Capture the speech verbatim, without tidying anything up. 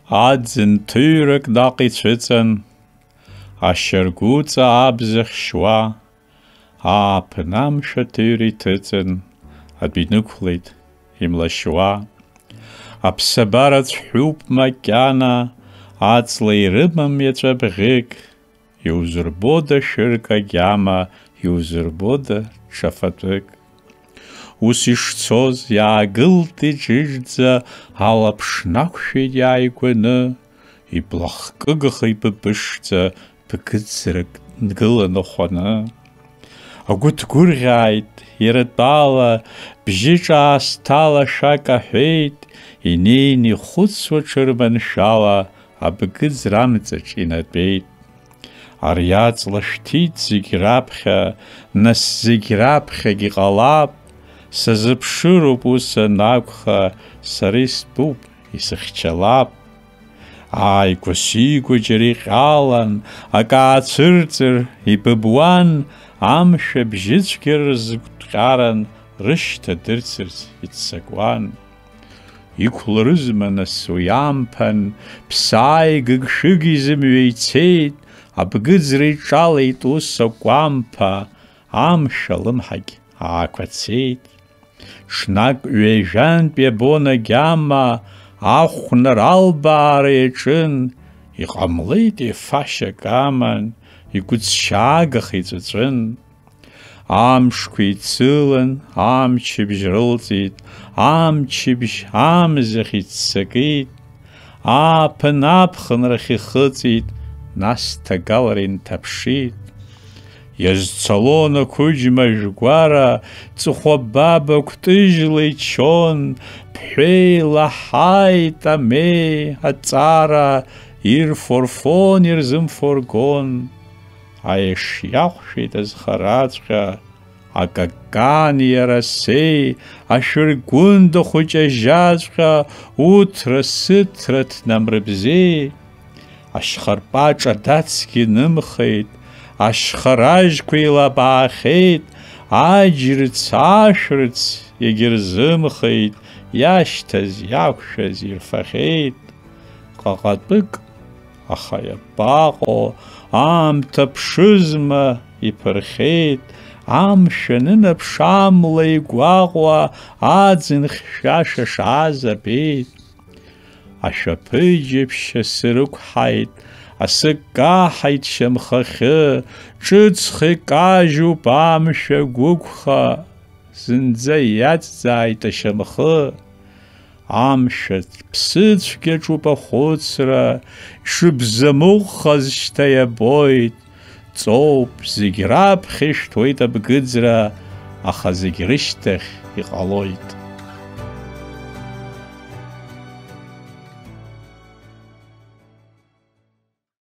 Аӡын ҭыҩрак наҟ ицәыҵан, ашьаргәыҵа абза хьшьуа, ааԥын амшә аҭыҩра иҭыҵын, адәы инықәлеит имлашьуа. Аԥсабара цәҳәуп макьана, аҵла ирымам иаҵәа бӷьык, иузырбода шәырк агьама, иузырбода ҽа фатәык? Ус ишцоз, иаагылт иџыџӡа, алаԥш нақәшәеит иааигәаны, иблахкыгаха ибыбышӡа бгыӡрак дгыланы хәаны. Агәы ҭгәырӷьааит, иара тәала, бжьы ҿаасҭала шәак аҳәеит, инеин ихәыцуа ҽырманшәала абгыӡра амҵаҿ инатәеит. Ари аҵла шәҭит зегь раԥхьа, нас зегь раԥхьагь иҟалап, сазыԥшыроуп ус анакәха, сара истәуп, исыхьчалап. Ааигәа-сигәа џьара иҟьалан, акы аацәырҵыр ибыбуан, амшә абжьыцәгьара рзыгәҭҟьаран, рышьҭа дырцырц иццакуан. Иқәларызма нас уи амԥан, ԥсааи гыгшәыги зымҩа ицеит, абгыӡра иҿалеит ус акәамԥа, амшә алымҳагь аақәацеит. Ҽнак ҩажәантә иабон агьама, ахәнар албаара иаҿын, иҟамлеит ефашьак аман, игәыҭшьаагаха иҵәыҵәын. Амшқәа еицылан, амчыбжь рылҵит, амчыбжь амзахь иццакит, ааԥын аԥхынрахь ихыҵит, нас ҭагалара инҭаԥшит. Иазцалон ақәыџьма жәгәара, ҵыхәа баба кәтыжьла ичон, ԥҳәеи лаҳаи, тамеи, аҵара, ирфорфон, ирзымфоргон. Аеш иахәшәеит азхараҵәҟьа, акакан иара сеи, ашәыргәында хәыҷ ажьаҵәҟьа, уҭра-сыҭра ҭнамрыбзеи. Ашьхарпаҿ адацгьы нымхеит, ашьхаражьқәа еилабаахьеит, аџьрыц, ашәрыц егьырзымхеит, иашьҭаз, иақәшәаз ирфахьеит. Ҟаҟатәык, аха иабаҟоу, аамҭа ԥшызма иԥырхеит, амшә анынаԥш амла игәаҟуа аӡын хьшәашәа шааз абеит. Ашәаԥыџьаԥшь асы рықәҳаит, асы каҳаит шьамхахьы, ҿыцха икажьуп амшә агәықәха, зынӡа иаҵӡааит ашьамхы. Амшә аԥсыцәгьаҿуп ахәыцра, ишыбзамыҟәхаз шьҭа иабоит. Ҵоуп, зегь раԥхьа ишәҭуеит абгыӡра, аха зегь рышьҭахь иҟалоит.